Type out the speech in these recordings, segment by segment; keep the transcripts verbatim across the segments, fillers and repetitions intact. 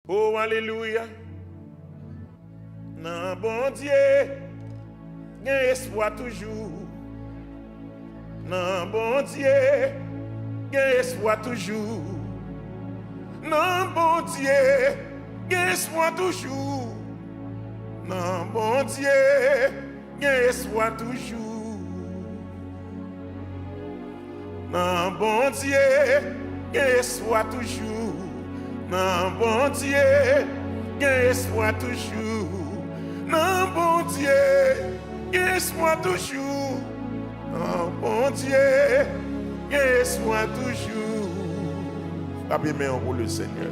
Oh, alelouya. Nan Bondye, gen espwa toujou. Nan Bondye, gen espwa toujou. Nan Bondye, gen espwa toujou. Nan Bondye, gen espwa toujou. Nan Bondye, gen espwa toujou. Nan Bondye, gen espwa toujou. Nan Bondye, gen espwa toujou. Nan Bondye, gen espwa toujou. Frape men w pou le Senyè.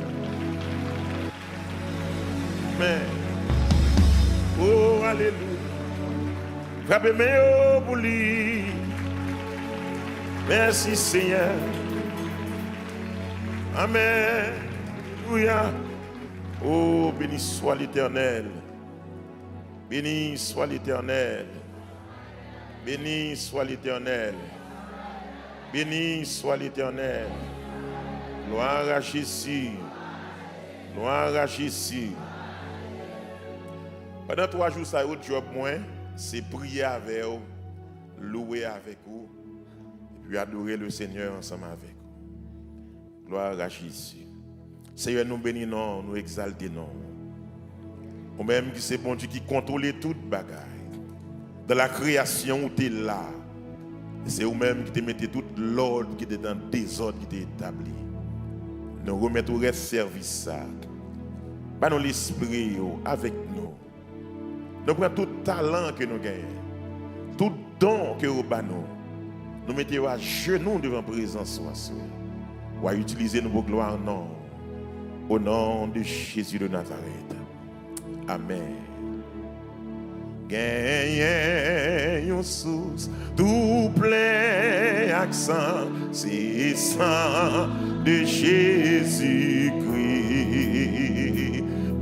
Men. Oh, alelouya. Frape men yo pou li. Mèsi, Senyè. Amèn. Alelouya. Oh, béni soit l'Éternel. Béni soit l'Éternel. Béni soit l'Éternel. Béni soit l'Éternel. Gloire à Jésus. Gloire à Jésus. Pandan twa jou sa yo, djòb mwen, se priye avè w, louwe avèk ou, epi adore le Senyè ansanm avèk ou. Gloire à Jésus. Seyè, nou beni non w, nou egzalte non w. Ou menm ki se Bondye ki kontwole tout bagay. Dans la création, ou te la. E se ou menm ki te mete tout lòd ki te nan dezòd ki te etabli. Nou remèt ou rès sèvis sa. Ba nou lespri w avèk nou. Nou pran tout talan ke nou genyen, tout don ke ou ba nou. Nou mete yo ajenou devan prezans ou aswè. W a itilize nou pou glwa non w. Au nom de Jésus de Nazareth. Amèn. Genyen yon sous tou plen ak san, se san de Jezikri.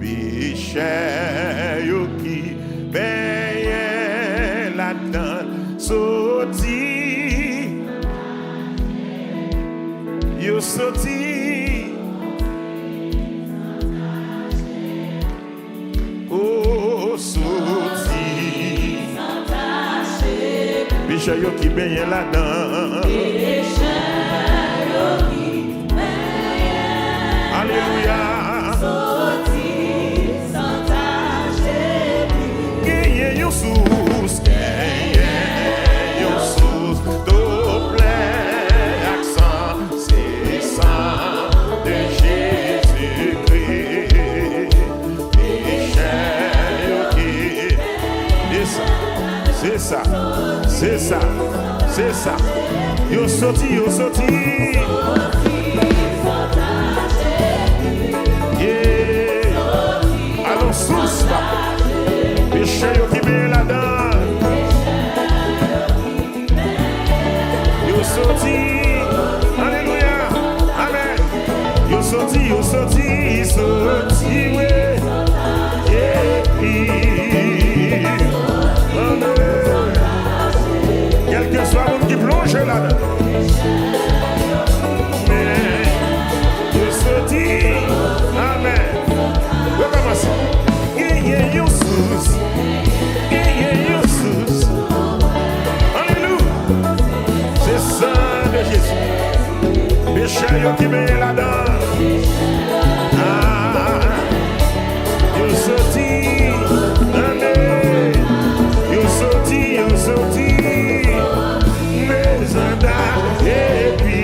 Pechè yo ki benyen ladan l soti, yo soti. O, soti. Pechè yo ki benyen ladan. Alelouya. Genyen yon sous, genyen yon sous tou plen ak san. Se san de Jezikri. Pechè yo ki. Se sa, se sa, se sa, se sa. Yo soti, yo soti. Yeah. Alon sous, papa. Pechè yo ki benyen ladan. Yo soti. Alelouya. Amèn. Yo soti, yo soti, soti, wi. Epi, amèn. Kèlkeswa moun ki plonje ladan. Men, yo soti. Amèn. Rekòmanse. Genyen yon sous. Genyen yon sous. Alelouya. Se san de Jezi. Pechè yo ki benyen ladan. Ah, yo soti. Amèn. Yo soti, yo soti. Mezanda epi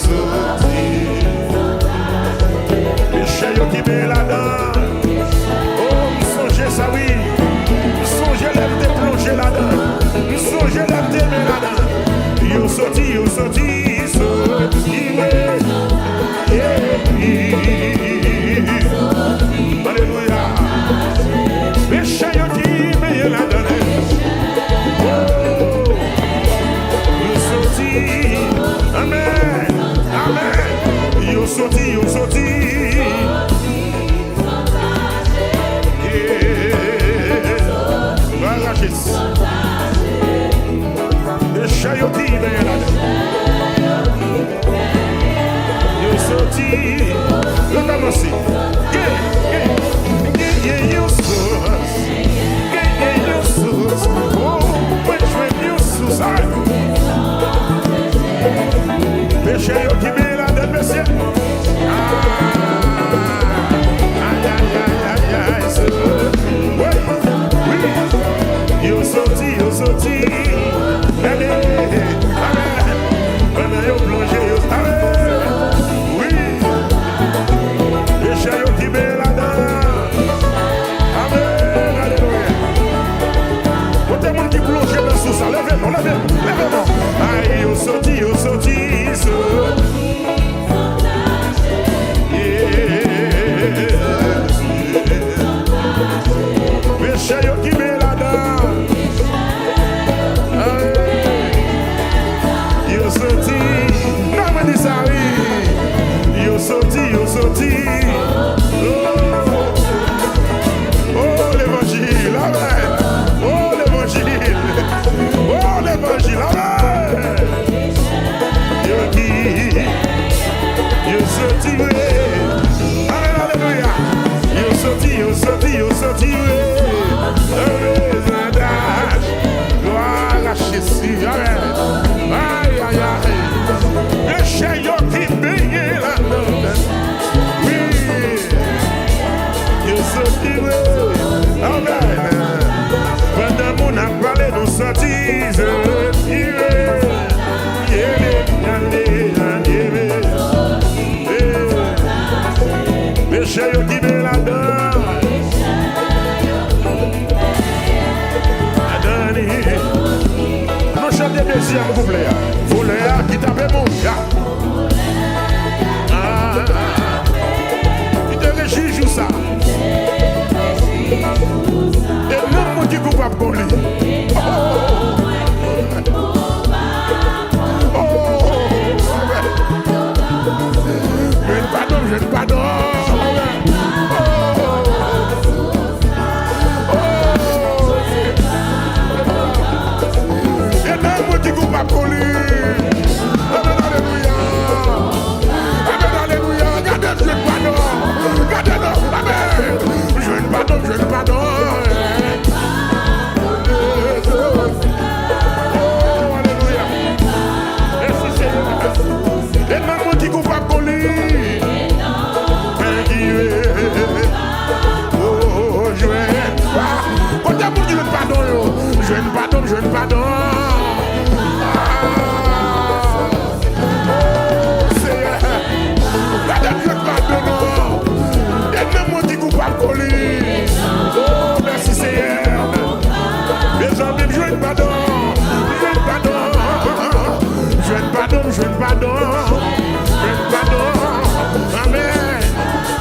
soti. Pechè yo ki benyen ladan. O, m sonje sa, wi. M sonje lè m te plonje ladan. M sonje lè m te men ladan. Yo soti, yo soti, soti, wi. Epi, alelouya. Pechè yo ki benyen ladan. O, yo soti. Amèn. Amèn. Yo soti, yo soti. Yeah. Glwa a Jezi. Pechè yo ki benyen ladan. Peche yo ki benyen ladan. Ladan li. Nou chante dezyèm kouplè a. Volè a ki tape moun. Ya. Ah, ki te rejwi jou sa. E menm mwen ki koupab kon li. Oh. Oh. Jwenn padon, jwenn padon. Oh. Oh. E nan mwen ki koupab pou li. Amèn, alelouya. Amèn, alelouya. Gade, jwenn padon. Gade non. Amèn. Jwenn padon, jwenn padon. Oh, alelouya. Mèsi, Senyè. E nan mwen ki koupab pou li. Mèsi, Senyè. Oh, jwenn pa-, kote moun ki jwenn padon yo? Jwenn padon, jwenn padon. Ah. Oh, Senyè. Gade m jwenn padon non. E nan mwen ki koupab pou li. Oh, mèsi, Senyè. Mezanmi, m jwenn padon. M jwenn padon. M jwenn padon, m jwenn padon. M jwenn padon. Amèn.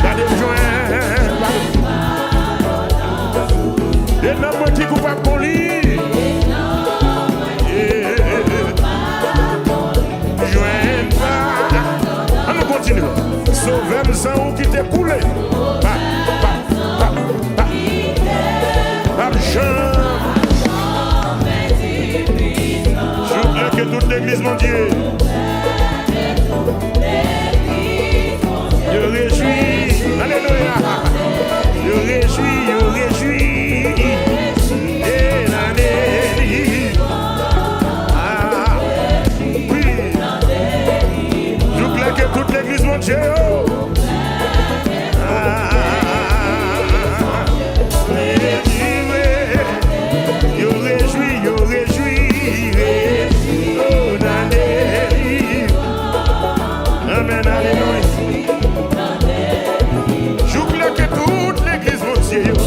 Gade m jwenn padon. E nan mwen ki koupab pou li. Yeah. Jwenn pa. Ann nou kontinye. Sovè m, san ou ki te koule. Pa, pa, pa, pa. P ap janm. Jou klè ke tout legliz Bondye. Yo rejwi. Alelouya. Yo rejwi, yo rejwi. E nan li. Ah, wi. Jou klè ke tout legliz Bondye yo. Ah, rejwi. Yo rejwi, yo rejwi. Oh, nan li. Amèn, alelouya. Jou klè ke tout legliz Bondye yo.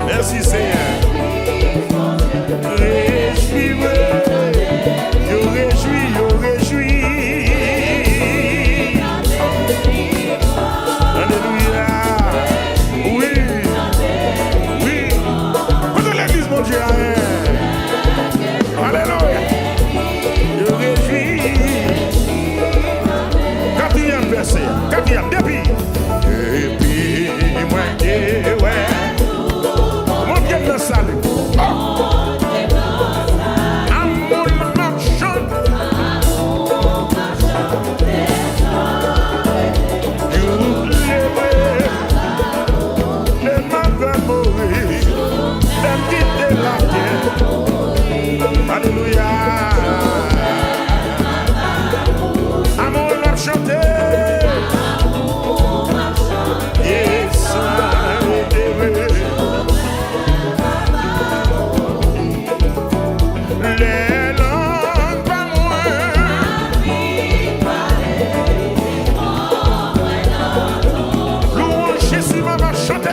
Mèsi, Senyè. Rejwi, wi. Yo rejwi, yo rejwi. Alelouya. Wi. Wi. Kote legliz Bondye a ye? Alelouya. Yo rejwi. Katriyèm vèsè. Katriyèm. Depi. Depi mwen te wè. Monte nan sali. Oh. A moun m ap chante. Yo leve. E m ap mouri, lè m kite latè. Alelouya. Amour m ap chante. Yes, I do. Lè lang pa mwen. Louanj Jezi, m ap chante.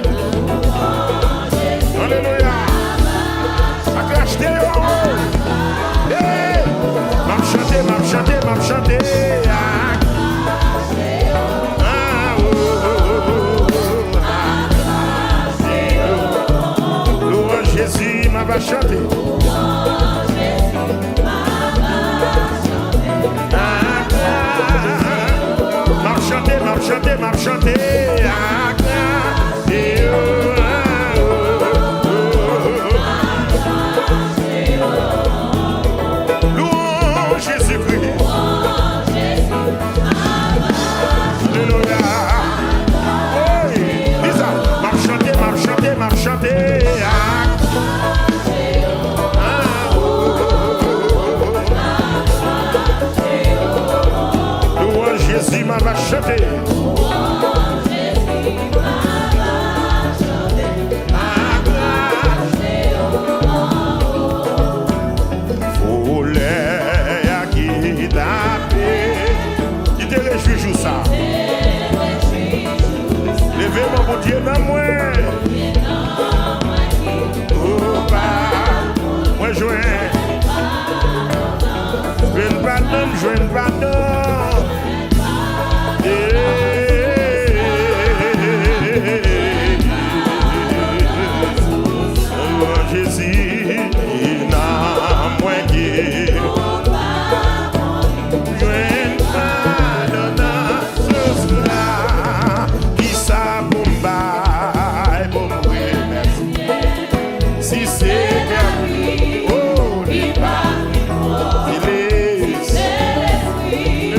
Alelouya. Ak rachte yo. Hey! M ap chante, m ap chante, m ap chante. Ah, oh, oh, oh, oh, oh. Louanj Jezi, m ap chante. M ap chante, m ap chante, m ap chante. Louanj Jezikri. Alelouya. Wi, di sa. M ap chante, m ap chante, m ap chante. Nan mwen. Opa. Mwen jwenn. Jwenn padon, m jwenn padon. Yeah. Jezi, nan mwen ki jwenn padon nan sous la. Kisa pou m bay pou m remèsye? Si se kè, oh, li pa, li se lespri.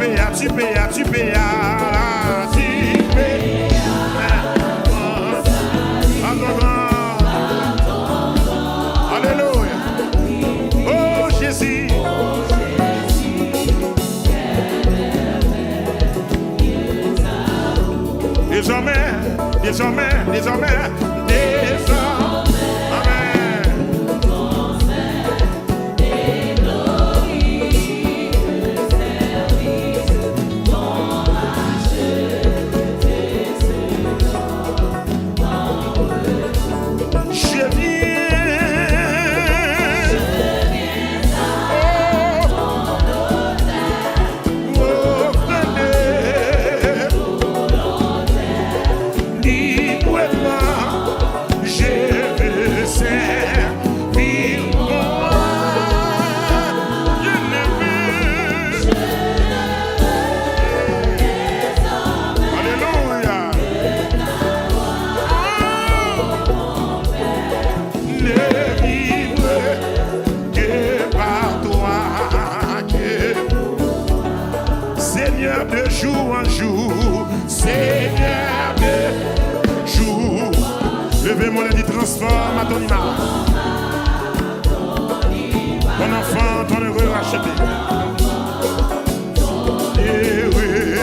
Pè a, ti pè a, ti pè a, la, ti pè a. Atann. Alelouya. Oh, Jésus. Désormais, désormais, désormais, désormais. Amen. Je viens au trône librement, je veux servir mon roi bien-aimé. Alléluia. Ne vivre que par toi, que Seigneur, de jour en jour, Seigneur, de jour. Levez vos mains, dites, transforme à ton image. Ton enfant, ton heureux racheté. Heureux.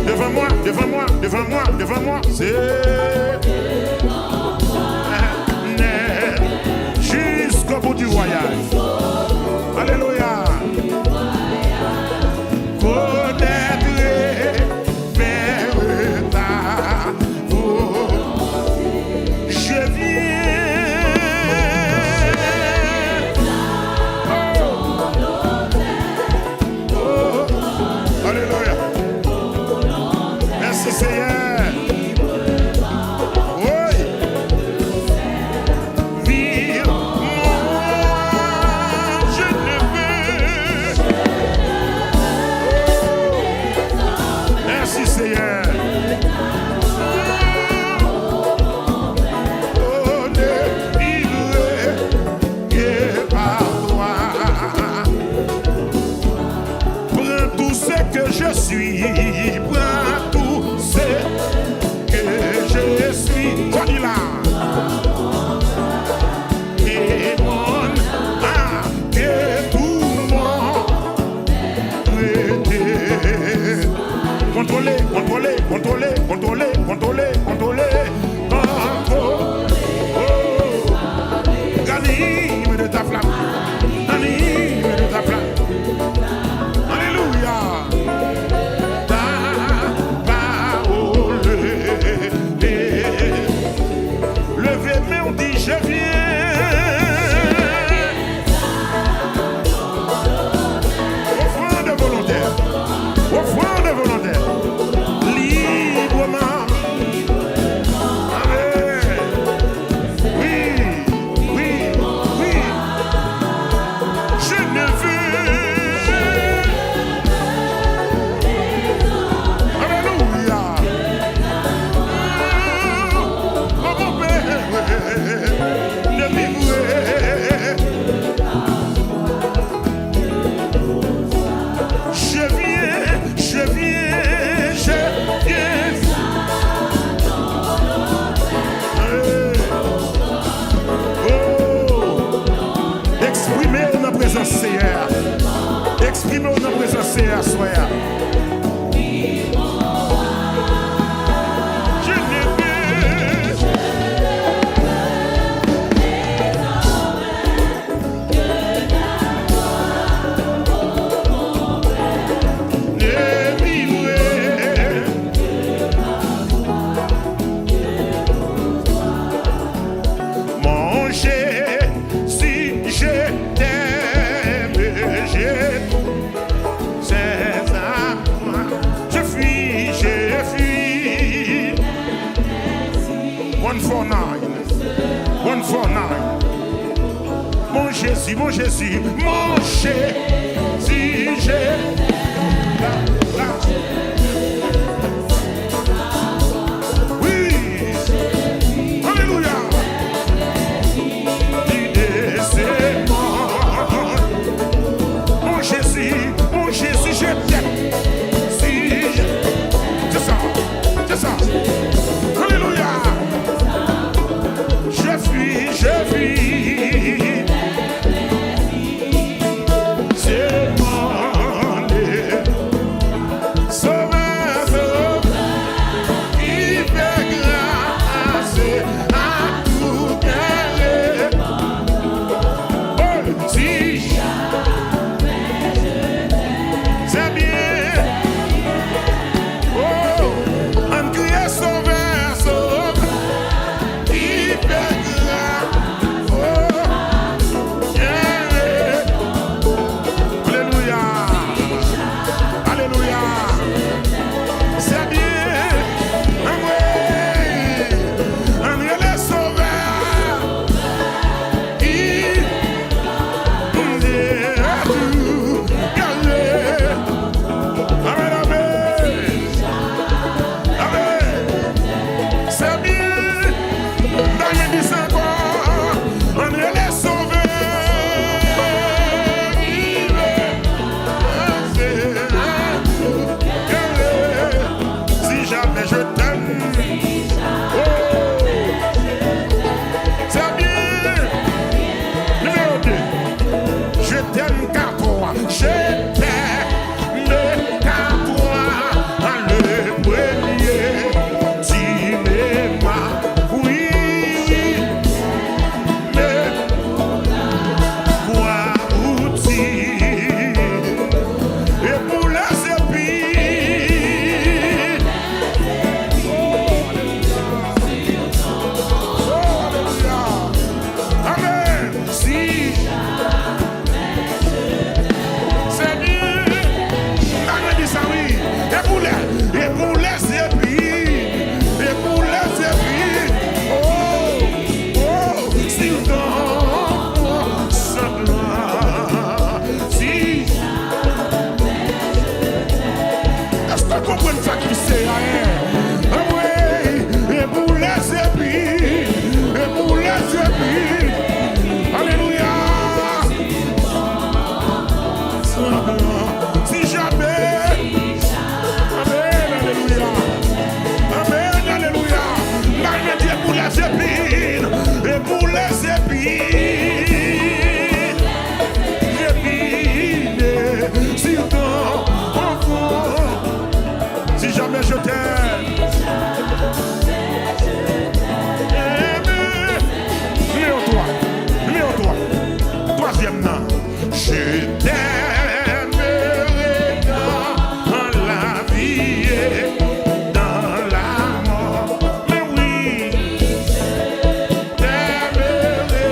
Devant moi, devant moi, devant moi, devant moi, c'est jusqu'au bout du voyage. Alléluia. Connaître vers ta volonté. Je viens. Oh, oh, alléluia. Merci Seigneur. Oui. Vire mon roi, je ne veux. Oh, merci Seigneur. Oh, ne vivre que par toi. Prends tout ce que je suis, prends tout ce que je suis. Kò di la. Et mon âme, que tout mon être. Kontwole, kontwole, kontwole, kontwole, kontwole, kontwole. Kontwole. Oh. Ranime de ta flamme. Ranime de ta flamme. Alléluia. Ta parole. Leve men w, di, je viens. Offrande volontaire. Offrande volontaire. Librement. Amen. Oui, oui, oui. Je ne veux. Alléluia. Oh, mon Père, ne vivre. Je viens, je viens, je viens. Hey. Oh. Eksprime w nan prezans Seyè a. Eksprime w nan prezans Seyè a aswè a. Je ne veux Ne vivre. Mon Jésus, je t'aime, je sais à toi, je fuis, je fuis. One four nine. One four nine. Mon Jésus, mon Jésus, mon Jésus, je. La, la. Oui. Alléluia. L'idée, c'est moi. Mon Jésus, mon Jésus. Je t'aimerai dans la vie et dans la mort. Mais oui, t'aimerai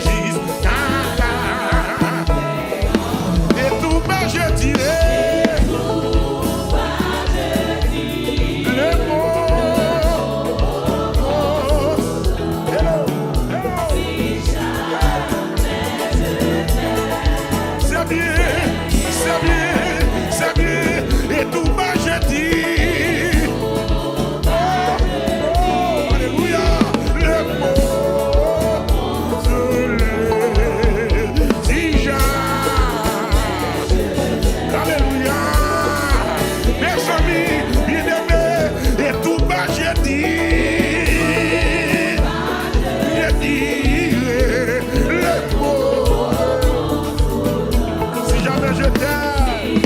jusqu'à la. Et tout bas je dirai, le mot. Hello, hello. C'est bien, c'est bien, c'est bien. Et tout bas je dis, oh, oh, alléluia. Le mot, je le dis. Alléluia. Mes amis bien-aimés, et tout bas je dis, je dirai le mot. Si jamais je t'aime.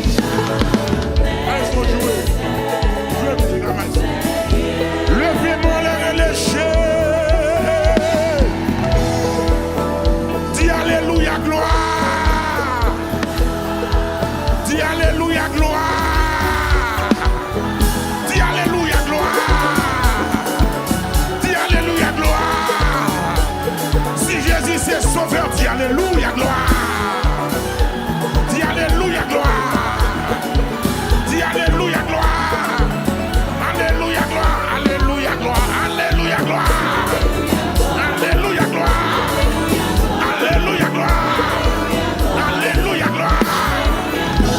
Maestro, jwe. Jwe mizik la, maestro. Leve men w anlè, rele Che. Di alelouya, glwa. Di alelouya, glwa. Di alelouya, glwa. Di alelouya, glwa. Si Jezi se sovè, di alelouya, glwa. Di alelouya, glwa. Di alelouya, glwa. Alelouya, glwa. Alelouya, glwa. Alelouya, glwa. Alelouya, glwa. Alelouya, glwa. Alelouya, glwa.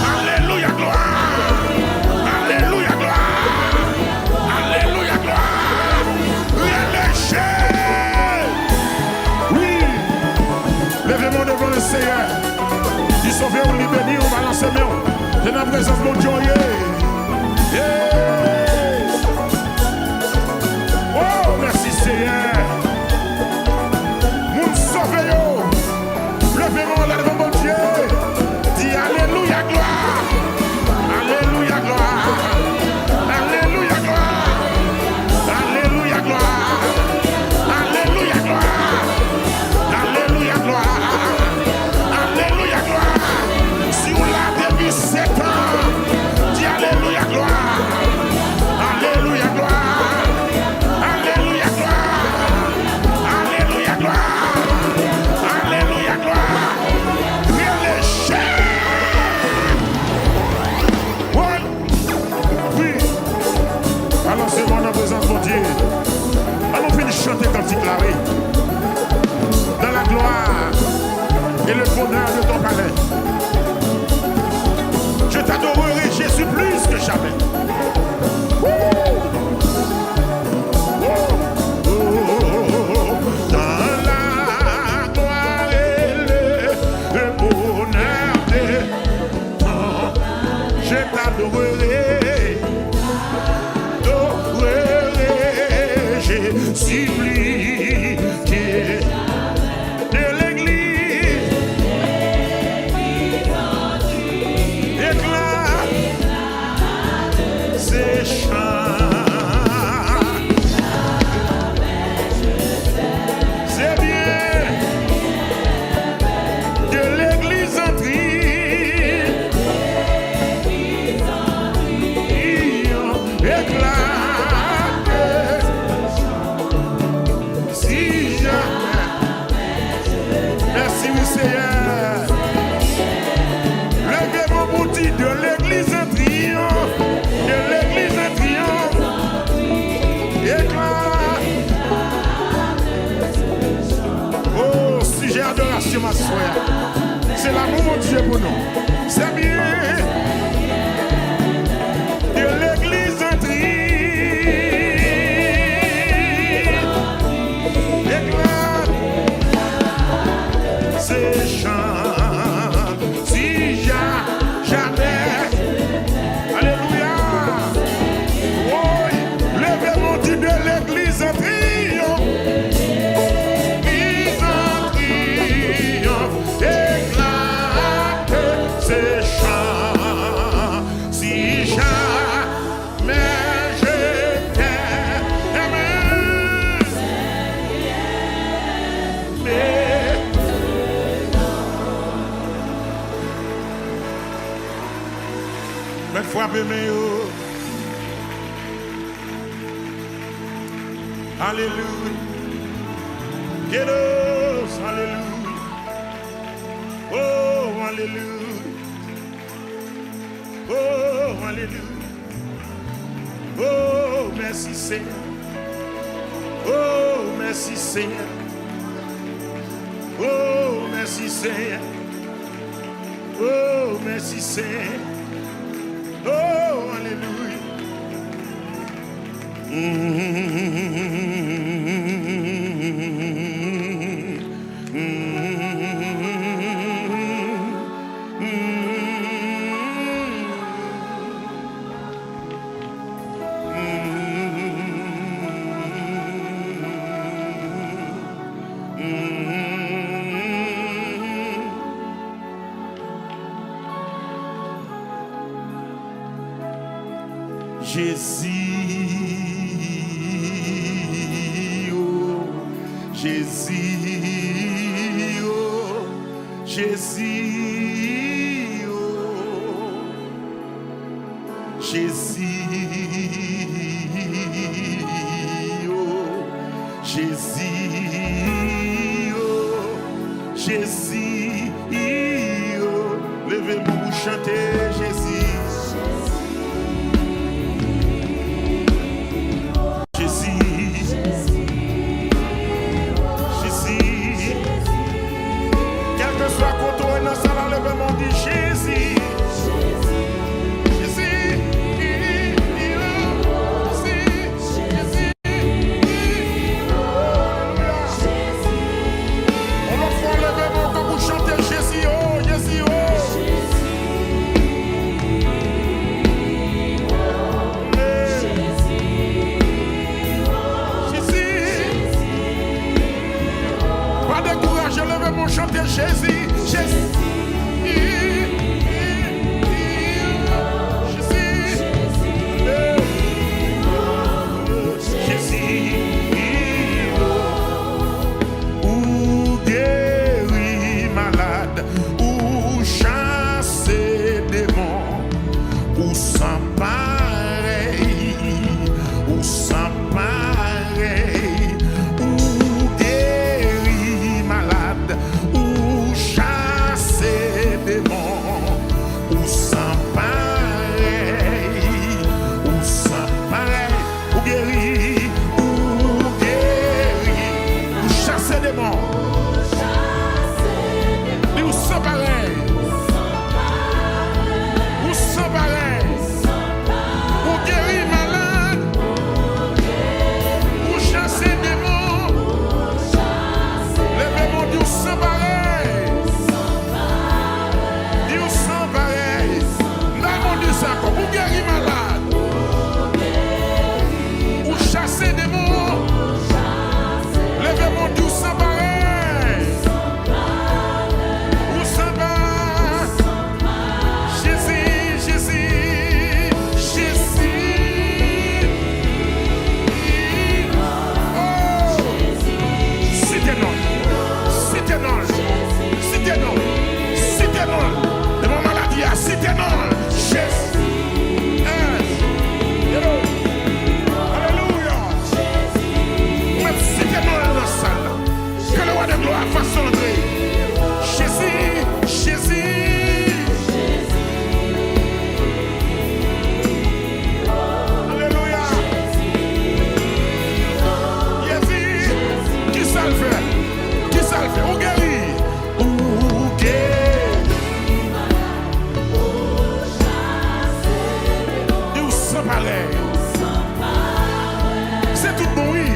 Alelouya, glwa. Alelouya, glwa. Alelouya, glwa. Rele Che. Wi. Leve men w devan Lesenyè. Di sove w, li beni w, balanse men w. Se nan prezans Bondye w ye. Yeah. Oh, mèsi Senyè. Moun sove yo. Leve men w anlè devan Bondye. Di alelouya, glwa. Alelouya, glwa. Alelouya, glwa. Alelouya, glwa. Alelouya, glwa. Alelouya, glwa. Alelouya, glwa. Si w la depi sèt an, di alelouya, glwa. Alelouya, glwa. Alelouya, glwa. Alelouya, glwa. Alelouya, glwa. Rele Che. One. Wi. Balanse men w nan prezans Bondye. Ann nou vin chante kantik la, wi. Dans la gloire et le bonheur de ton palais. Je t'adorerai, Jésus, plus que jamais. Woo! Woo! Dans la gloire et le, le bonheur de Je t'adorerai, adorerai, j'ai supplié de l'église. Éclate ces chants. C'est bien. De l'église en triomphe, éclate. Si jamais. Mèsi, wi, Senyè. Leve men w pou di de l'église en triomphe, de l'église en triomphe. Éclate. Oh, sijè adorasyon m aswè a, se lanmou Bondye pou nou. Sèmye de legliz an trip, eklate se chan. Si ja, jamè. Alelouya. Woy, leve men w di de legliz an triyonf. Legliz an triyonf, eklate se chan. Si jamè je t'aime. Amen. Amen. Mèt frape men yo. Alelouya. Kedos, alelouya. Oh, alelouya. Oh, alelouya. Oh, mèsi, Senyè. Oh, mèsi, Senyè. Oh, mèsi, Senyè. Oh, mèsi, Senyè. Oh, alelouya. Jezi, o, Jezi, o, Jezi, o. Jezi, o, Jezi, o, Jezi, o. Leve men w pou chante Jezi. Jezi. Jezi. Kèlkeswa kote w ye nan sal la, leve men w, di Jezi. Jezi. Jezi. Jezi. Alelouya. Yon lòt fwa, leve men w pou chante Jezi, o, Jezi, o. Jezi. Pa dekouraje, leve men w chante Jezi, Jezi. Jezi. Jezi. Ou geri malad, ou chase demon, ou san parèy, ou san parèy, ou geri malad, ou chase demon, ou san parèy, ou san parèy, ou geri, ou geri, ou chase demon. Li ou san parèy. Ou san parèy. Ou geri malad. Ou chase demon. Leve men w, di ou san parèy. Di ou san parèy. M bay Bondye sa ankò. Ou geri malad. Ou chase demon. Leve men w, di ou san parèy. Ou san parèy. Jezi, Jezi, Jezi. Oh. Site non l. Site non l. Site non l. Site non l. Demon maladi a, site non l. Jezi. Yes. Hello. Alelouya. Ou mèt site non l nan sal la. Que le roi de gloire fasse son entrée. Jezi, Jezi. Alelouya. Jezi. Kisa l fè? Kisa l fè? Ou geri. Ou geri. Di ou san parèy. Se tout bon, wi.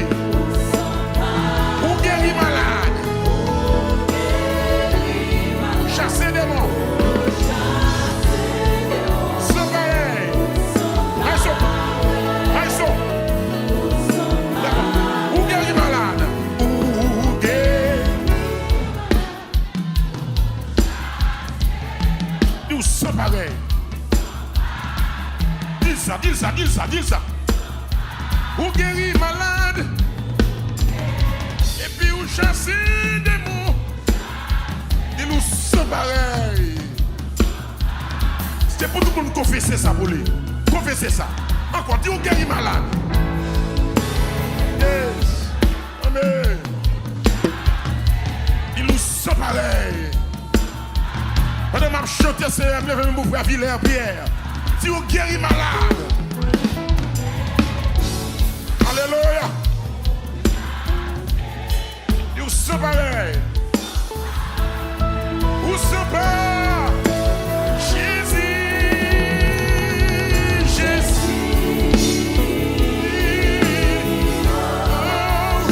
Ou geri malad. Ou chase demon. San parèy. Ay so. Ay so. Ou geri malad. Ou geri. Di ou san parèy. Di l sa, di l sa, di l sa, di l sa. Ou geri malad. Epi ou chase demon. Di l ou san parèy. Se Pou tout moun konfese sa pou li. Konfese sa. Ankò, di ou geri malad. Yes. Amen. Di nou san parèy. Pandan m ap chante, Senyè, m leve men pou frè Vilè Pyè. Di ou geri malad. Alelouya. Ou san parèy. Ou san parèy. Jezi. Jezi. Oh.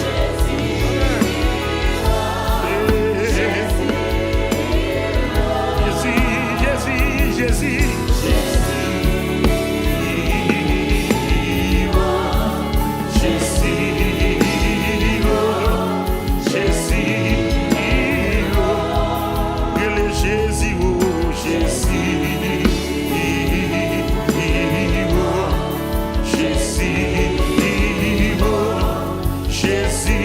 Jezi, Jezi, Jezi. Jezi, oh, Jezi, oh, rele Jezi, oh, Jezi, oh, Jezi, oh, Jezi,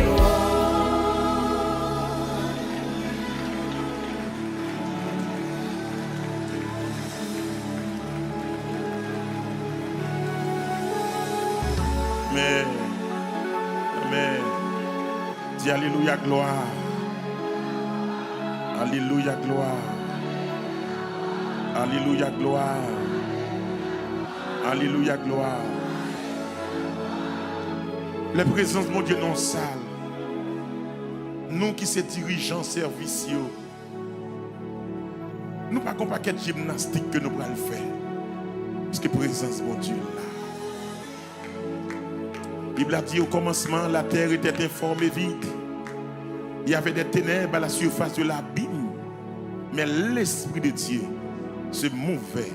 oh. Amen. Amen. Di alelouya, glwa. Alelouya, glwa. Alelouya, glwa. Alelouya, glwa. Lè prezans Bondye nan yon sal, nou ki se dirijan sèvis yo, nou pa gon pakèt jimnastik ke nou pral fè. Paske prezans Bondye la. Bib la di, au commencement, la terre était informe et vide. Il y avait des ténèbres à la surface de l'abîme. Mais l'Esprit de Dieu se mouvait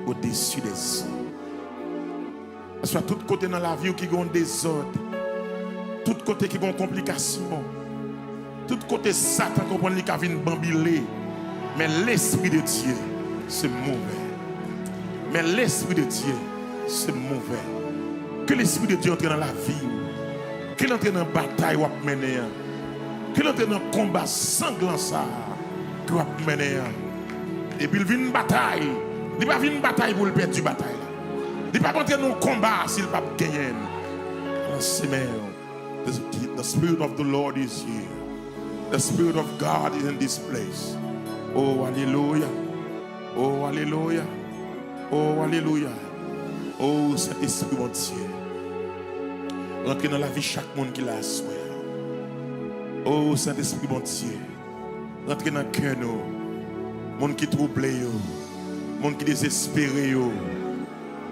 au-dessus des eaux. Aswè, tout kote nan lavi w ki gen dezòd, tout kote ki gen konplikasyon, tout kote Satan konprann li ka vin banbile, men Lespri de Dye se mouvè. Men Lespri de Dye se mouvè. Ke Lespri de Dye antre nan lavi w. Ke l antre nan batay w ap mennen an. Ke l antre nan konba sanglan sa a ke w ap mennen an. Epi l vin batay, li pa vin batay pou l pèdi batay la. Li p ap antre nan yon konba si l p ap genyen l. Lanse men w. The, the Spirit of the Lord is here. The Spirit of God is in this place. Oh, alelouya. Oh, alelouya. Oh, alelouya. Oh, Sentespri Bondye, rantre nan lavi chak moun ki la aswè a. Oh, Sentespri Bondye, rantre nan kè nou. Moun ki twouble yo, moun ki dezespere yo,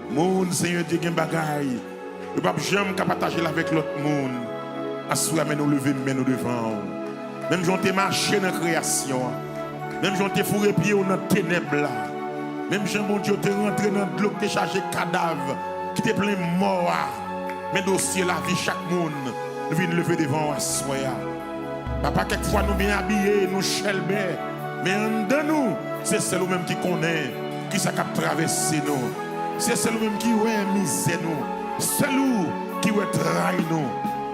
moun, Senyè Dye, gen bagay yo p ap janm ka pataje l avèk lòt moun. Aswè a, men nou leve men nou devan w. Menm jan w te mache nan kreyasyon an, menm jan w te foure pye w nan tenèb la, menm jan, Bondye, w te rantre nan dlo ki te chaje kadav, ki te plen mò a, men dosye lavi chak moun, nou vin leve devan w aswè a. Papa, kèk fwa nou byen abiye, nou chèlbè, men anndan nou, se sèl ou menm ki konnen kisa k ap travèse nou. Se sèl ou menm ki wè mizè nou. Sèl ou ki wè tray nou.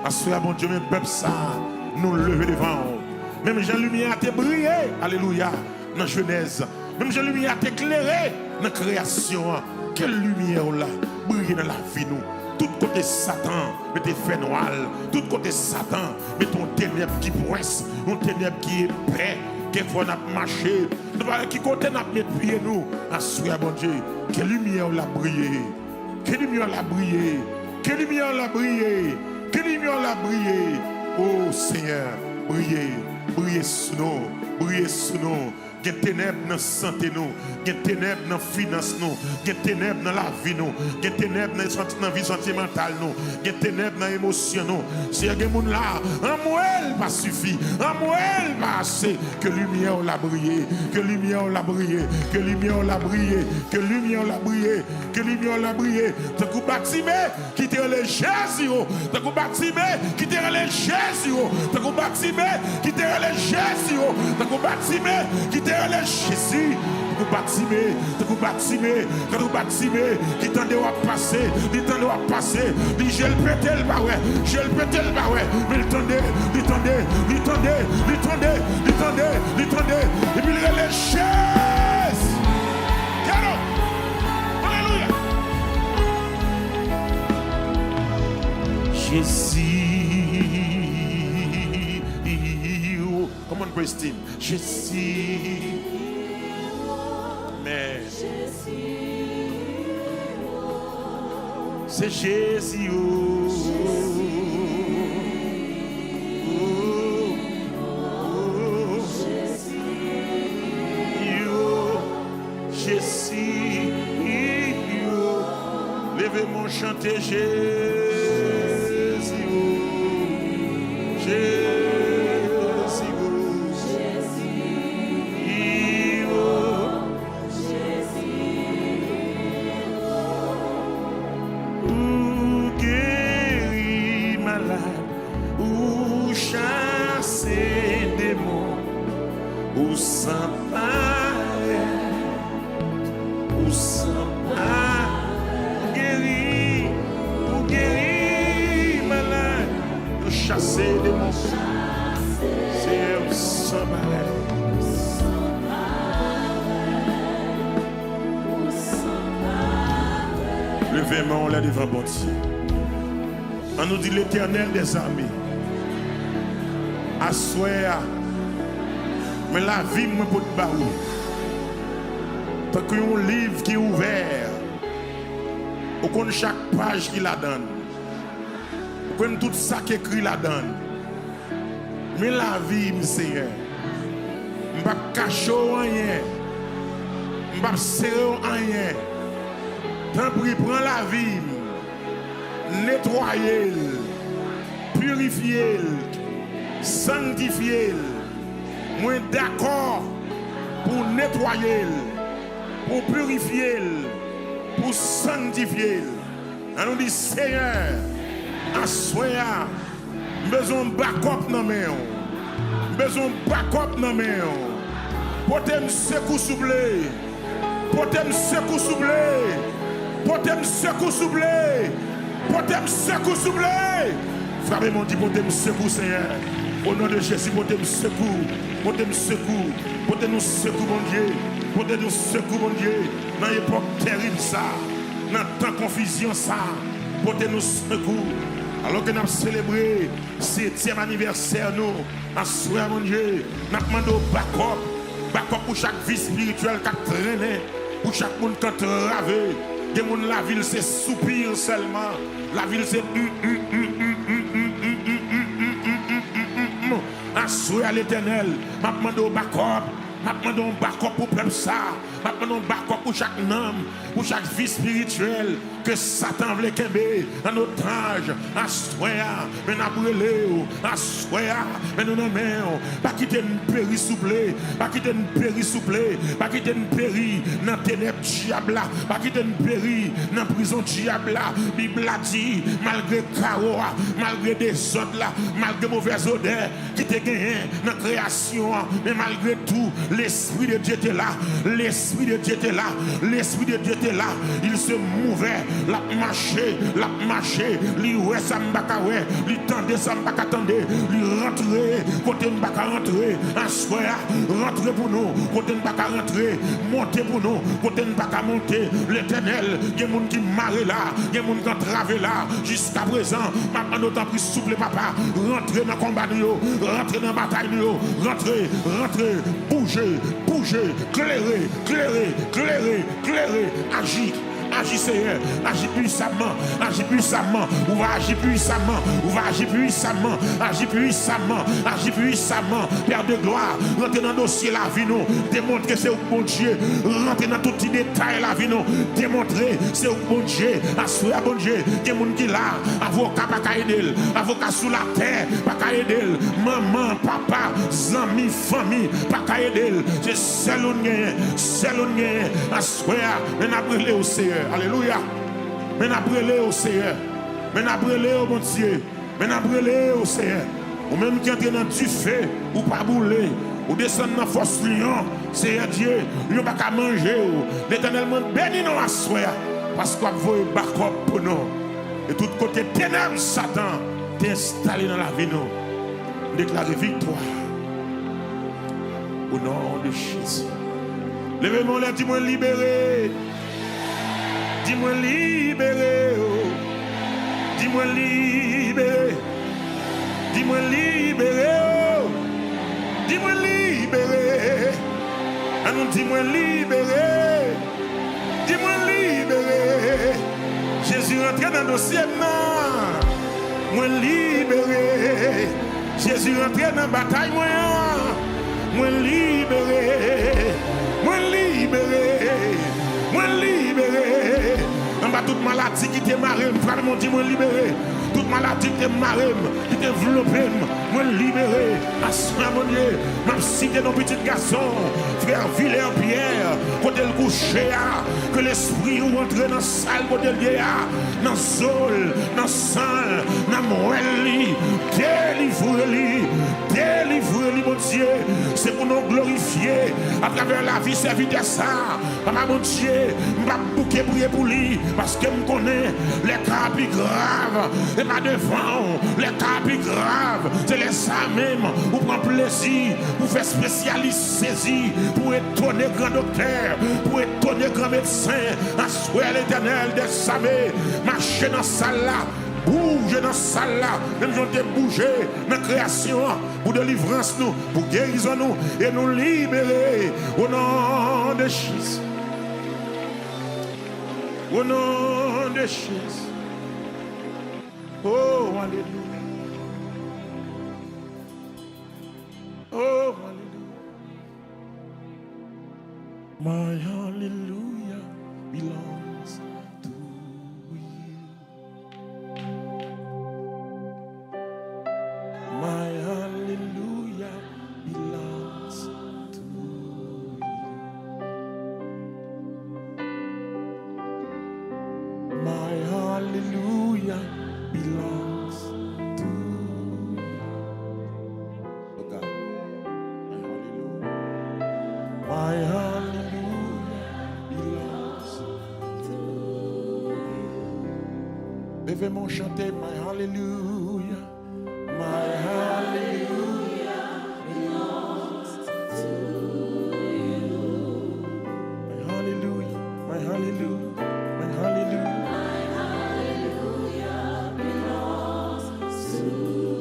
Aswè a, Bondye, men pèp sa a, nou leve devan w. Menm jan limyè a te briye, alelouya, nan Jenèz, menm jan limyè a te klere nan kreyasyon an, ke limyè w la briye nan lavi nou. Tout kote Satan mete fènwa l, tout kote Satan mete yon tenèb ki pwès, yon tenèb ki epè, kèk fwa n ap mache, nou pa wè ki kote n ap met pye nou. Aswè a, Bondye, ke limyè w la briye. Ke limyè w la briye. Ke limyè w la briye. Ke limyè w la briye. O Senyè, briye. Briye sou nou. Briye sou nou. Gen tenèb nan sante nou. Gen tenèb nan finans nou. Gen tenèb nan lavi nou. Gen tenèb nan santi, nan vi santimantal nou. Gen tenèb nan emosyon nou. Senyè, gen moun la, anmwe l pa sifi. Anmwe l pa ase. Ke limyè w la briye. Ke limyè w la briye. Ke limyè w la briye. Ke limyè w la briye. Ke limyè w la briye. Tankou Batime ki te rele Jezi o. Tankou Batime ki te rele Jezi o. Tankou Batime ki te rele Jezi o. Tankou Batime ki te rele Jezi. Tankou Batime, tankou Batime, tankou Batime ki tande w ap pase, li tande w ap pase, li je l pete, l pa wè, je l pete, l pa wè, men l tande, li tande, li tande, li tande, li tande, li tande, epi l rele Jezi. Estime. Jezi. Men. Se Jezi, oh. Oh, oh, oh. Jezi, oh. Leve men w chante Jezi, oh. Jezi, oh. Ou geri malad, ou chase demon, ou san parèy, ou san parèy, ou geri, ou geri malad, ou chase demon. Senyè, ou san parèy. Leve men w la devan Bondye. Ann nou di, Letènèl dèzame, aswè a, men lavi m mwen pot ba ou. Tankou yon liv ki ouvè, ou konn chak paj ki ladan l. Ou konn tout sa k ekri ladan l. Men lavi m, Senyè. M p ap kache w anyen. M p ap sere w anyen. Tanpri, pran lavi m. Netwaye l. Pirifye l. Sangtifye l. Mwen dakò pou w netwaye l, pou w pirifye l, pou w sangtifye l. Ann nou di, Senyè, aswè a, m bezwen yon bakòp nan men w. M bezwen yon bakòp nan men w. Pote m sekou, souple. Pote m sekou, souple. Pote m sekou, souple. Pote m sekou, souple. Frape men w, di, pote m sekou, Senyè. O non de Jezi, pote m sekou. Pote m sekou. Pote nou sekou, Bondye. Pote nou sekou, Bondye. Nan epòk tèrib sa, nan tan konfizyon sa, pote nou sekou. Alò ke n ap selebre setyèm anivèsè nou, aswè a, Bondye, n ap mande w bakòp, bakòp pou chak vi espirityèl k ap trennen, pou chak moun k antrave. Gen moun lavi l se soupi sèlman, lavi l se aswè a, Letènèl, m ap mande w bakòp, m ap mande w bakòp pou pèp sa, m ap mande w bakòp pou chak nanm, pou chak vi espirityèl ke Satan vle kenbe an otaj. Aswè a, men n ap rele w. Aswè a, men nou nan men w. Pa kite n peri, souple. Pa kite n peri, souple. Pa kite n peri nan tenèb dyab la. Pa kite n peri nan prizon dyab la. Bib la di, malgre kawo a, malgre dezòd la, malgre movèz odè ki te genyen nan kreyasyon an, men malgre tou, Lespri de Dye te la, Lespri de Dye te la, Lespri de Dye te la. Il se mouvait, l ap mache, l ap mache, li wè sa m pa ka wè, li tande sa m pa ka tande, li rantre kote m pa ka rantre. Aswè a, rantre pou nou kote n pa ka rantre, monte pou nou kote n pa ka monte. Letènèl, gen moun ki mare la, gen moun k antrave la. Jiskaprezan, m ap mande w, tanpri, souple, papa, rantre nan konba nou yo, rantre nan batay nou yo, rantre, rantre, bouje, bouje, klere, klere, klere, klere, aji, aji, Senyè, aji pwisamman, aji pwisamman, ou va aji pwisamman, ou va aji pwisamman, aji pwisamman, aji pwisamman, Père de gloire, rantre nan dosye lavi nou, demontre se ou k Bondye, rantre nan tout ti detay lavi nou, demontre se ou k Bondye. Aswè a, Bondye, gen moun ki la, avoka pa ka ede l, avoka sou latè pa ka ede l, manman, papa, zanmi, fanmi pa ka ede l. Se sèl ou n genyen, sèl ou n genyen. Aswè a, men n ap rele w, Seyè. Alelouya. Men n ap rele w, Seyè. Men n ap rele w, Bondye. Men n ap rele w, Seyè. Ou menm ki antre nan dife, ou pa boule. Ou desann nan fòs lyon, Seyè Dye, lyon pa ka manje w. Letènèl, mwen beni non w aswè a, paske w ap voye bakòp pou nou. E tout kote tenèb Satan te enstale nan lavi nou, m deklare viktwa. O non de Jezi. Leve men w lè, di, mwen libere. Di, mwen libere, o. Di, mwen libere. Di, mwen libere, o. Di mwen libere. Ann nou di mwen libere. Di mwen libere. Jezi rantre nan dosye m nan. Mwen libere. Jezi rantre nan batay mwen an. Mwen libere. Mwen libere. Mwen libere. Anba tout maladi ki te mare m, frape men w, di mwen libere. Tout maladi ki te mare m, ki te vlope m, mwen libere. Aswè, Bondye, m ap site non pitit gason, frè Vilè Pyè, kote l kouche a, ke lespri w antre nan sal kote l ye a, nan zo l, nan san l, nan mwèl li, delivre li, delivre li, Bondye, se pou non w glorifye atravè lavi sèvitè sa a. Papa Bondye, m p ap bouke priye pou li, paske m konnen lè ka a pi grav, se pa devan w, lè ka a pi grav, se lè sa a menm ou pran plezi pou fè espesyalis sezi, pou etone gran doktè, pou etone gran medsen. Aswè, Letènèl dèzame, mache nan sal la, bouje nan sal la, menm jan w te bouje nan kreyasyon an, pou delivrans nou, pou gerizon nou, e nou libere, o non de Jezi. O non de Jezi. Oh, alelouya. Oh, alelouya. My hallelujah belongs to you. My hallelujah belongs to you. My hallelujah belongs to you. Oh God, my hallelujah. My hallelujah belongs to you. Leve men w chante, my hallelujah. My hallelujah belongs to you. My hallelujah, my hallelujah, my hallelujah. My hallelujah belongs to you.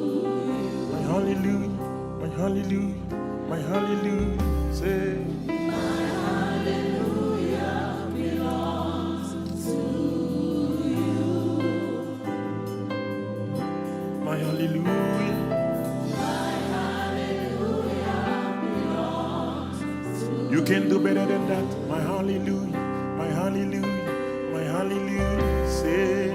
My hallelujah, my hallelujah, my hallelujah. Say, my hallelujah belongs to you. My hallelujah. You can do better than that. My hallelujah. My hallelujah. My hallelujah. Say.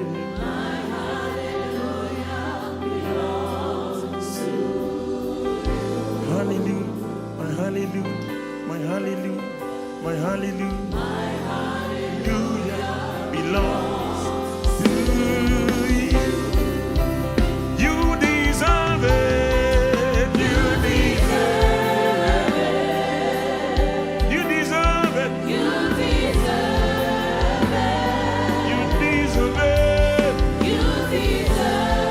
Hallelujah. My hallelujah. My hallelujah. My hallelujah. My hallelujah belongs to you. You deserve it. You deserve it. You deserve it. You deserve it. You deserve it. You deserve it.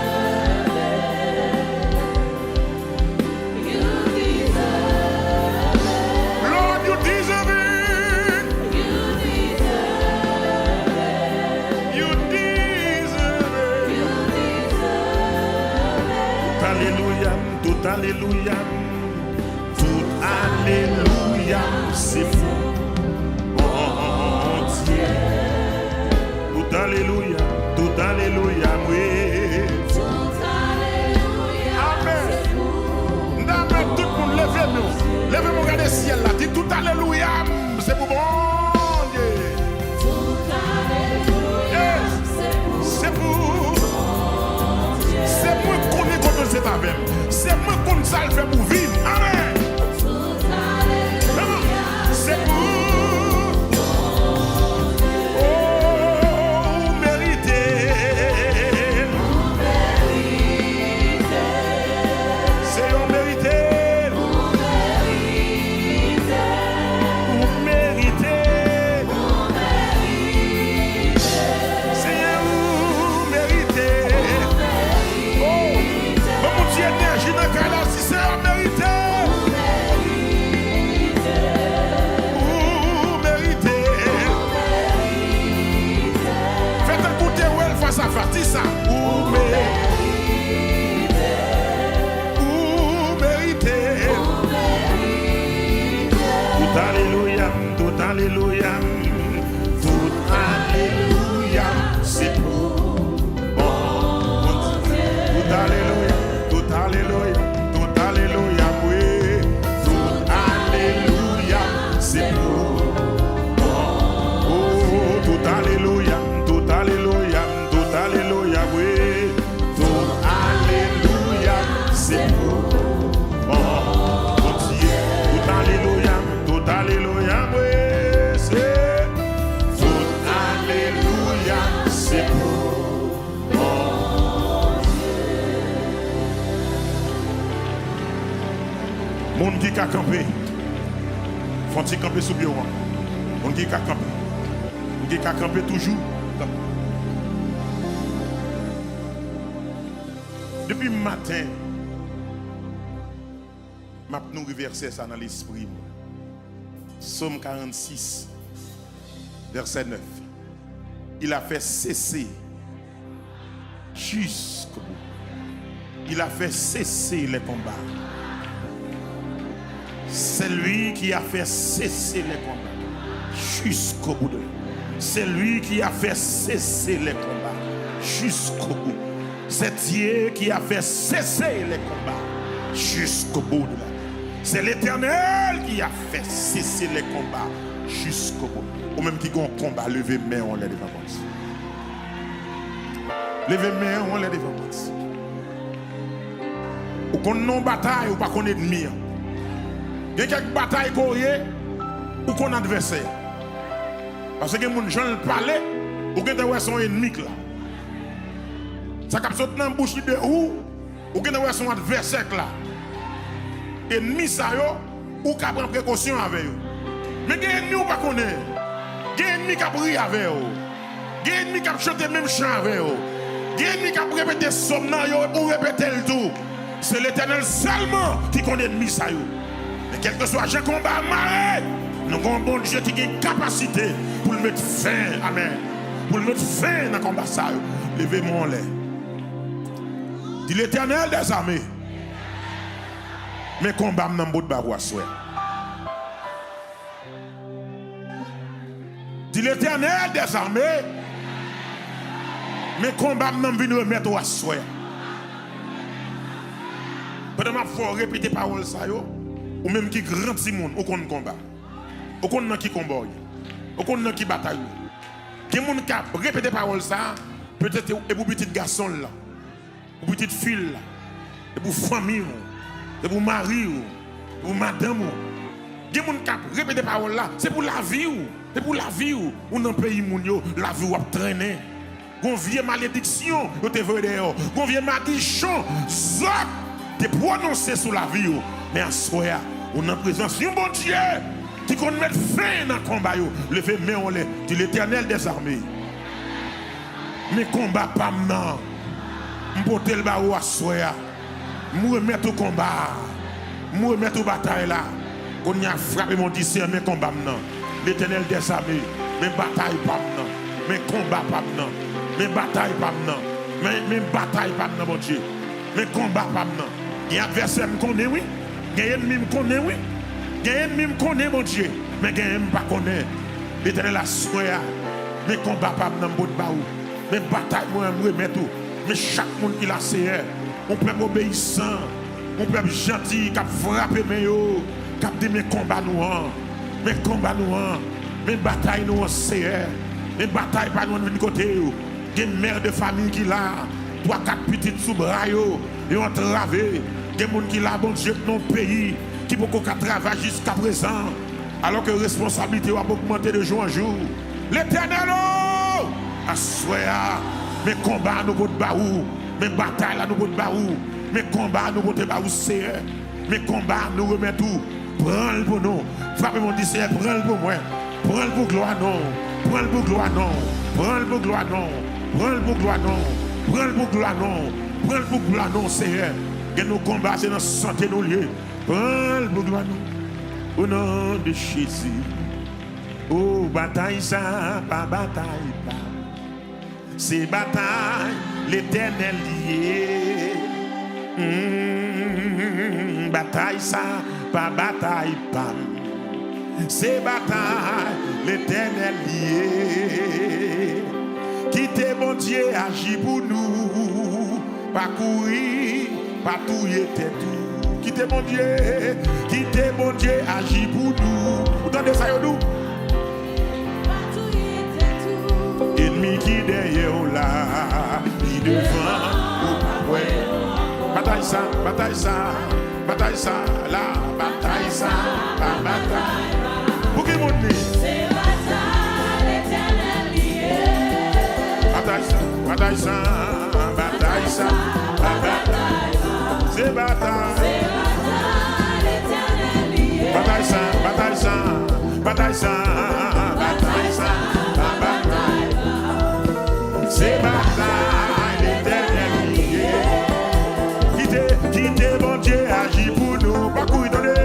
You deserve it. Lord, you deserve it. You deserve it. You deserve it. You deserve it. Tout alelouya m, tout alelouya m, tout alelouya m, se pou Bondye. Tout alelouya, tout alelouya m, wi. Tout alelouya. Amèn. M ta mèt tout moun leve men w. Leve men w gade syèl la. Di, tout alelouya m, se pou Bondye. Tout alelouya m, se pou Bondye. Se pou. Se mwen k konnen kote l se t avè m. Se mwen k konn sa l fè pou vi m. Amèn. Se pou ou merite. Seyè, ou merite. Ou merite. Seyè, ou merite. Oh, ban Bondye enèji nan kay la, si Seyè merite. Tout alelouya, tout alelouya, se pou Bondye. Tout alelouya, tout alelouya, tout alelouya, wi. Tout alelouya, se pou Bondye. Oh, tout alelouya, tout alelouya, tout alelouya, wi. Tout alelouya, se pou Bondye. Tout alelouya, tout alelouya, wi, se tout alelouya, se pou Bondye. Moun ki ka kanpe, fè yon ti kanpe sou pye w. Moun ki ka kanpe, moun ki ka kanpe toujou, kanpe. Depi maten, m ap nouri vèsè sa nan lespri m. Sòm karannsis, vèsè nèf. Il a fait cesser jusqu'au bout. Il a fait cesser les combats. C'est lui qui a fait cesser les combats jusqu'au bout de... C'est lui qui a fait cesser les combats jusqu'au bout. C'est Dieu qui a fait cesser les combats jusqu'au bout de la... C'est l'Éternel qui a fait cesser les combats jusqu'au bout. Ou menm ki gen yon konba, leve men w anlè devan Bondye. Leve men w anlè devan Bondye. Ou konn non batay, ou pa konn ènmi an. Gen kèk batay ke w ye, ou konn advèsè a. Paske gen moun, jan l pale, ou gentan wè se yon ènmi k la. Sa k ap sot nan bouch li de ou, ou gentan wè se yon advèsè k la. Ènmi sa yo, ou ka pran prekosyon avè yo. Men gen ènmi ou pa konnen. Gen ènmi k ap ri avè w. Gen ènmi k ap chante menm chan avè w. Gen ènmi k ap repete sòm nan, yo, ou repete l tou. C'est l'Éternel sèlman ki konn ènmi sa yo. Men kèlkeswa jan konba a mare, nou gen yon Bondye ki gen kapasite pou l met fen, amèn, pou l met fen nan konba sa yo. Leve men w anlè. Di, Letènèl dèzame, men konba m nan m pot ba ou aswè. Di, Letènèl dèzame, men konba m nan m vin remèt ou aswè. Pandan m ap fè w repete pawòl sa yo, ou menm ki gran timoun, ou konn konba. Ou konn nan ki konba w ye. Ou konn nan ki batay ou ye. Gen moun k ap repete pawòl sa a, petèt e pou pitit gason l lan, pou pitit fi l la, e pou fanmi w, e pou mari w, e pou madanm ou. Gen moun k ap repete pawòl la, se pou lavi w, se pou lavi w. Ou nan peyi moun yo, lavi w ap trennen. Gon vye malediksyon yo te voye dèyè w. Gon vye madichon zòt te pwononse sou lavi w. Men aswè a, ou nan prezans yon Bondye ki konn met fen nan konba yo. Leve men w anlè, di, Letènèl dèzame, men konba pa m nan, m pote l ba ou aswè a. M remèt ou konba a. M remèt ou batay la. Kounye a, frape men w, di, Seyè, men konba m nan. Letènèl dèzame, men batay pa m nan. Men konba pa m nan. Men batay pa m nan. Men, men batay pa m nan, Bondye. Men konba pa m nan. Gen advèsè m konnen, wi. Gen ènmi m konnen, wi. Gen ènmi m konnen, Bondye. Men gen m pa konnen. Letènèl, aswè a, men konba pa m nan, m pot ba ou. Men batay mwen an, m remèt ou. Men chak moun ki la, Seyè, yon pèp obeyisan, yon pèp janti k ap frape men yo, k ap di, men konba nou an, men konba nou an, men batay nou an, Seyè, men batay pa nou an, vin kote yo. Gen mè de fanmi ki la, twa, kat pitit sou bra yo, yo antrave. Gen moun ki la, Bondye, nan yon peyi ki poko ka travay jiskaprezan, alòske responsablite yo ap ogmante de jou an jou. Letènèl o, aswè a, men konba a nou pot ba ou, men batay la nou pot ba ou, men konba a nou pote ba ou, Seyè, men konba a nou remèt ou. Pran l pou nou. Frape men w, di, Seyè, pran l pou mwen. Pran l pou glwa non w. Pran l pou glwa non w. Pran l pou glwa non w. Pran l pou glwa non w. Pran l pou glwa non w. Pran l pou glwa non w, Seyè. Gen nou konba, se nan sante nou l ye. Pran l pou glwa nou. O non de Jezi. O, batay sa pa batay pa m. Se batay Letènèl li ye. Hmm, batay sa pa batay pa m. Se batay Letènèl li ye. Kite Bondye aji pou nou. Pa kouri, pa touye tèt ou. Kite Bondye, kite Bondye aji pou nou. Ou tande sa yo di w? Enmi ki dèyè w la, li devan ou pa kwè. Batay sa, batay sa, batay sa la, batay sa, pa batay. Pou ki moun li? Batay sa, batay sa, batay sa, pa batay. Se batay. Batay sa, batay sa, batay sa, batay sa, pa batay. Se batay Letènèl li ye. Kite, kite Bondye aji pou nou. Pa kouri, tande.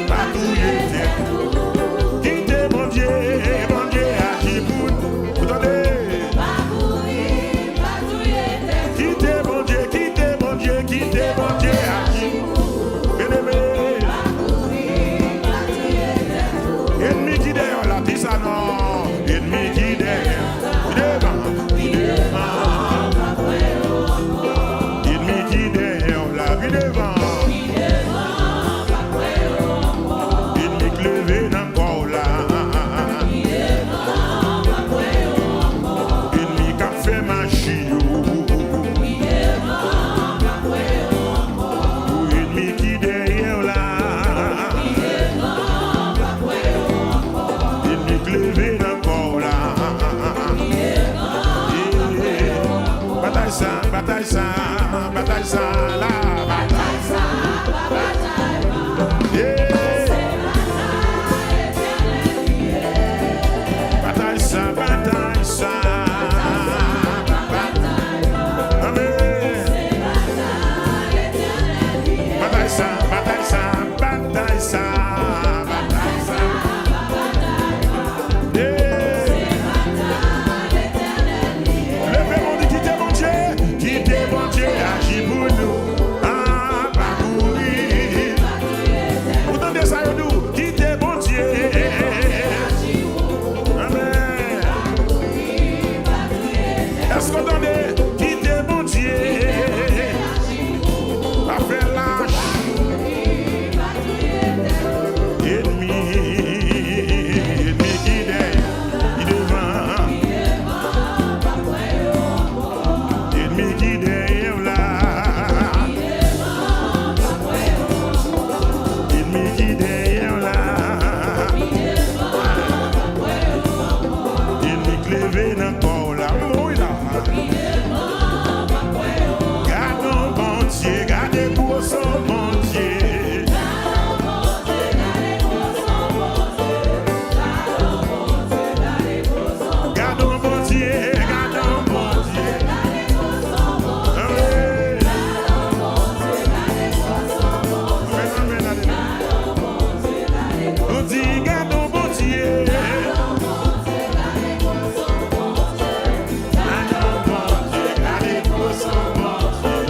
Pa touye tèt. Kite Bondye, Bondye aji pou nou. Ou tande? Kite Bondye, kite Bondye, kite Bondye aji. Byeneme. Enmi ki dèyè w la, di sa non. Enmi ki dèyè w, ki devan, ki devan. Enmi ki dèyè w la, ki devan. Enmi k leve nan kò w la. Enmi k ap fè maji yo. Pou enmi ki dèyè w la. Enmi k leve nan kò w la. Batay sa, batay sa, batay sa la, batay sa. Batay sa, batay sa. Amèn. Batay sa, batay sa, batay sa, batay sa. Yeah. Leve men w, di, kite Bondye, kite Bondye aji pou nou. Ah, pa kouri. Ou tande sa yo di w? Kite Bondye. Amèn. Èske w tande? Kite Bondye. Pa fè lach. Enmi, enmi ki dèyè, ki devan. Enmi ki dèyè w la. Enmi ki dèyè w la. Enmi k leve nan kò w la. Mouy la. Gad on Bondye, gade gwoso Bondye. Gad on Bondye, gad on Bondye. Amèn. Amèn, amèn, alelouya. Nou di, gad on Bondye. Gad on Bondye, gade gwoso Bondye.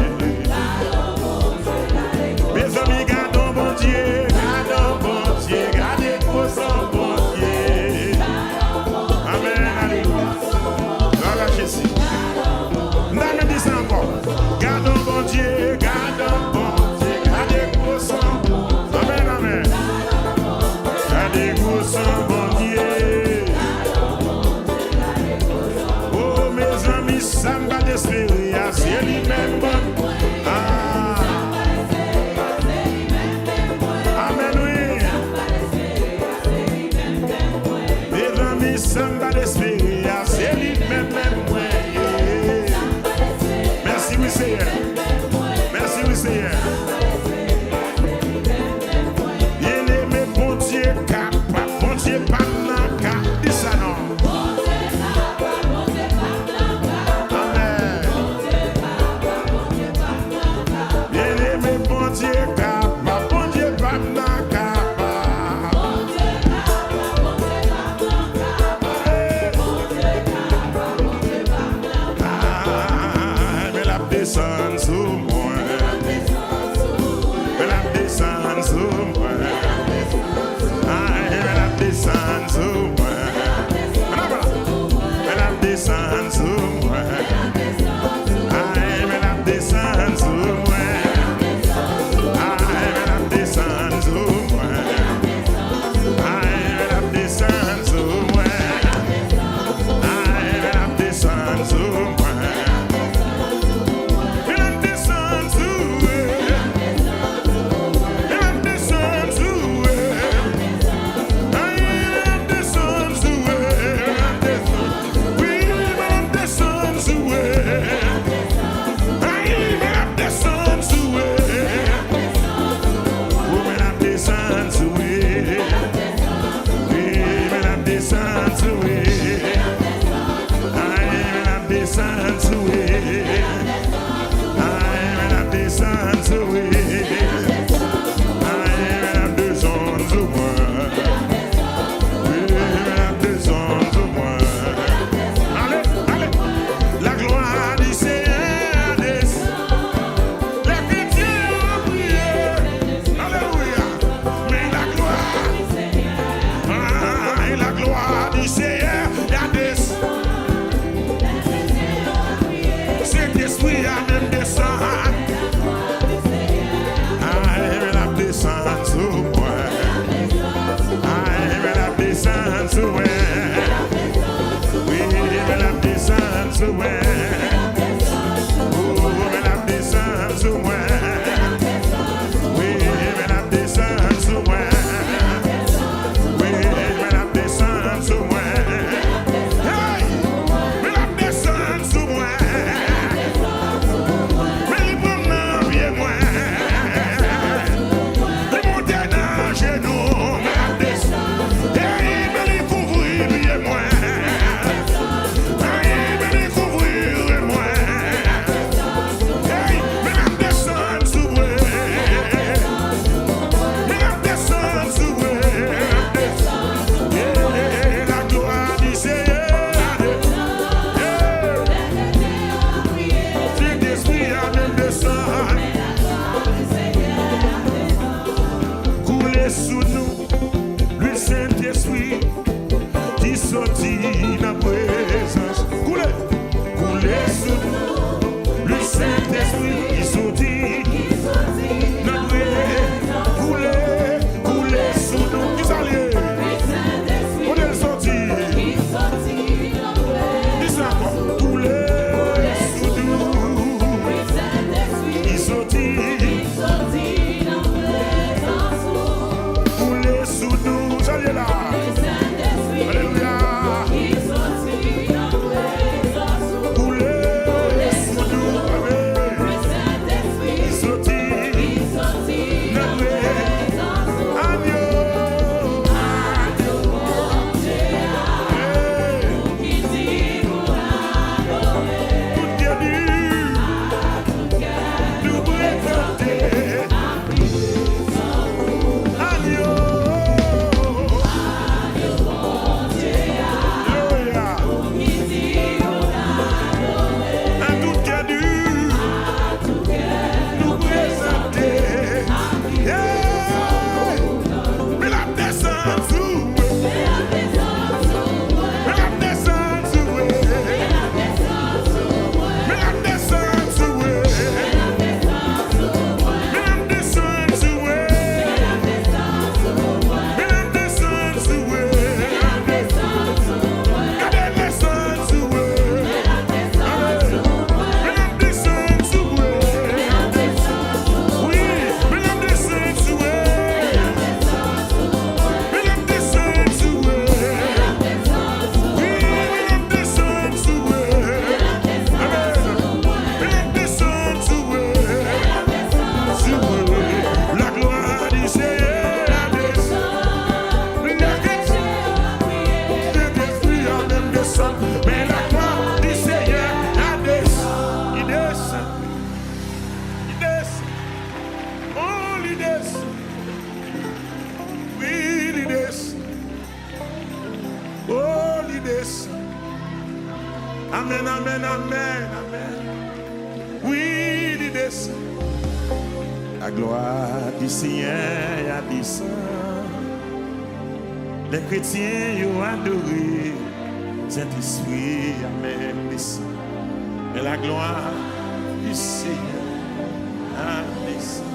Mezanmi, gad on Bondye, gad on Bondye, gade gwoso Bondye. Amèn, alelouya. Glwa a Jezi. M ta renmen di sa ankò. Gad on Bondye, gad on Bondye, gade gwoso. Amèn, amèn. Gade gwoso Bondye. Oh, mezanmi, sa m pa t espere a, se li menm ban. Ah. Amèn, wi. Mezanmi, sa m pa t espere a, se li menm, menm mwen ye. Mèsi, wi, Seyè. Mèsi, wi, Seyè. Byeneme, Bondye kapab, Bondye pa nan ka. Di sa non. Amèn. Byeneme, Bondye kapab, Bondye pa nan kapab. sou mwen. Oh, men l ap desann sou mwen. Wi, men l ap desann sou mwen. Wi, men l ap desann sou mwen. Hey! Men l ap desann sou mwen. Men li pran m nan pye mwen. Li monte nan jenou m. Ey, men li kouvri pye mwen. Ey, men li kouvri mwen. Ey, men l ap desann sou mwen. Men l ap desann sou mwen. Ey, la glwa di Seyè. Ey. Sentespri a menm desann. Koule sou nou, lwil Sentespri ki soti nan prezans. Koule, koule sou nou, lwil Sentespri ki soti nan prezans. Koule, koule sou nou. Kisa l ye? Kote l soti? Di sa ankò. Koule sou nou. Ki soti. Koule sou nou. Sa l ye la. Alelouya. Koule sou nou. Amèn. Ki soti. Nan prezans. Agno. Hey. Tout kè di. Nou prezante. Agno. Alelouya. A tout kè di. Nou prezante. Hey! Men l ap desann sou mwen. Men l ap desann sou mwen. Men l ap desann sou mwen. Men l ap desann sou mwen. Men l ap desann sou mwen. Gade l desann sou mwen. Men l ap desann sou mwen. Wi, men l ap desann sou mwen. Men l ap desann sou mwen. Wi, men l ap desann sou mwen. Amèn. Men l ap desann sou mwen. Sou mwen. La glwa di Seyè a desann. Sentespri a menm desann. Men la glwa di Seyè a desann. Li desann. Li desann. Oh, li desann. Wi, li desann. Oh, li desann. Amèn, amèn, amèn, amèn. Wi, li desann. La glwa di Senyè a desann. Lè kretyen yo adore, Sentespri a menm desann. Men la glwa di Senyè a desann.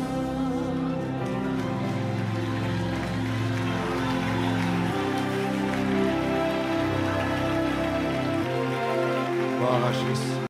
Glwa a Jezi.